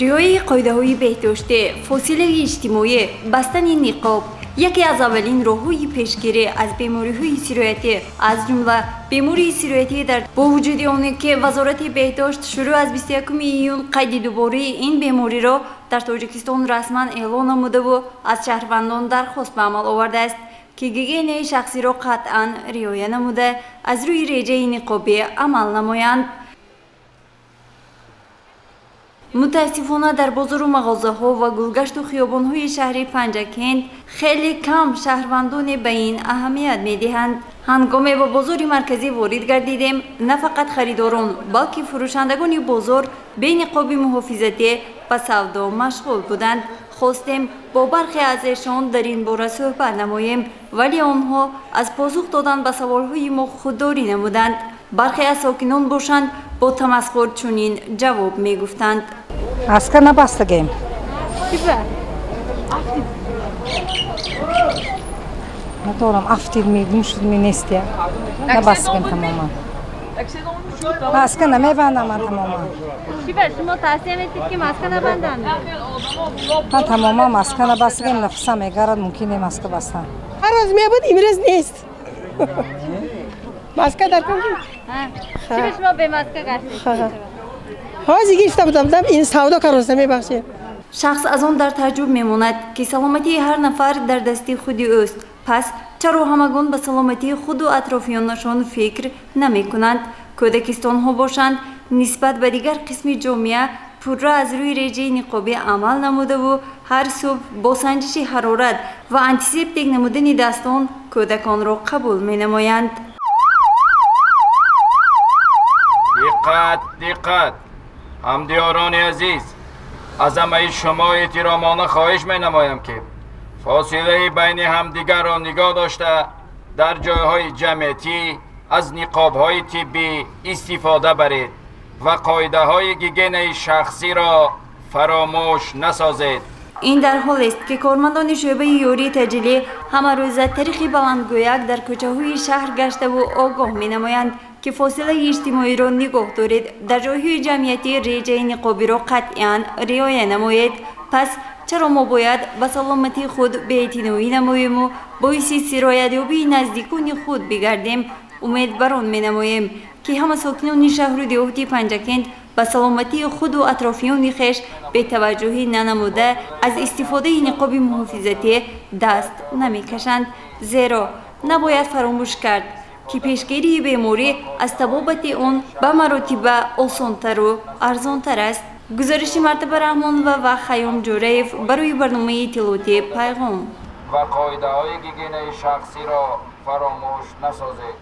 Риояи қоидаҳои беҳдоштӣ, фосилаи иҷтимоӣ, бастани ниқоб яке аз аввалин роҳҳои пешгирӣ аз бемориҳои сироятӣ, аз ҷумла бемории сироятӣ дар бо вуҷуди оне ки Вазорати беҳдошт шурӯъ аз 21 июн қайди дубораи ин бемориро дар Тоҷикистон расман эълон намудаву аз шаҳрвандон дархост ба амал овардааст, ки гигиенаи шахсиро қатъан риоя намуда, аз рӯи реҷаи ниқобӣ амал намоянд. Мутаассифона, дар бозору мағозаҳо ва гулгашту хиёбонҳои шаҳри Панҷакент хеле кам шаҳрвандоне ба ин аҳамият медиҳанд. Ҳангоме ба бозори марказӣ ворид гардидем, на фақат харидорон, балки фурӯшандагони бозор бе ниқоби муҳофизатӣ ба савдо машғул буданд. Хостем бо бархе аз эшон дар ин бора суҳбат намоем, вале онҳо аз посух додан ба саволҳои мо худдорӣ намуданд. Бархе аз сокинон бошанд, бо тамасхур чунин ҷавоб мегуфтанд: Маска набастагем. Надорам, афтид ми, гум шуд ми, нестия. Набастагем тамоман. Маска намебандам ман тамоман. Шумо тавсия медиҳед, ки маска набанданд? Ман тамоман маска набастагем, нафасам мегарад, мумкин не маска бастан. Ҳар рӯз мебуд, имрӯз нест. Маска дар кун. Чӣ, шумо бе маска гаштед? Ҳозир гирифта будам, ин савдо кароста, мебахшед. Шахс аз он дар тааҷҷуб мемонад, ки саломатии ҳар нафар дар дасти худи ӯст. Пас чаро ҳамагон ба саломатии худу атрофиёнашон фикр намекунанд? Кӯдакистонҳо бошанд, нисбат ба дигар қисми ҷомеа пурра аз рӯи реҷаи ниқобӣ амал намудаву ҳар субҳ бо санҷиши ҳарорат ва антисептик намудани дастон кӯдаконро қабул менамоянд. Диққат, диққат, ҳамдиёрони азиз! Аз ҳамаи шумо эҳтиромона хоҳиш менамоям, ки фосилаи байни ҳамдигарро нигоҳ дошта, дар ҷойҳои ҷамъиятӣ аз ниқобҳои тиббӣ истифода баред ва қоидаҳои гигиенаи шахсиро фаромӯш насозед. Ин дар ҳолест, ки кормандони шӯъбаи ёрии таъҷилӣ ҳамарӯза тариқи баландгӯяк дар кӯчаҳои шаҳр гаштаву огоҳ менамоянд, ки фосилаи иҷтимоиро нигоҳ доред, дар ҷойҳои ҷамъиятӣ реҷаи ниқобиро қатъиян риоя намоед. Пас чаро мо бояд ба саломатии худ беэътиноӣ намоему боиси сироятёбии наздикони худ бигардем? Умед бар он менамоем, ки ҳама сокинони шаҳру деҳоти Панҷакент ба саломатии худу атрофиёни хеш бетаваҷҷӯҳӣ нанамуда, аз истифодаи ниқоби муҳофизатӣ даст намекашанд, зеро набояд фаромӯш кард, ки пешгирии беморӣ аз табобати он ба маротиба осонтару арзонтар аст. Гузориши Мартаба Раҳмонова ва Хайём Ҷӯраев барои барномаи иттилоотии «Пайғом». Ва қоидаҳои гигиенаи шахсиро фаромӯш насозед.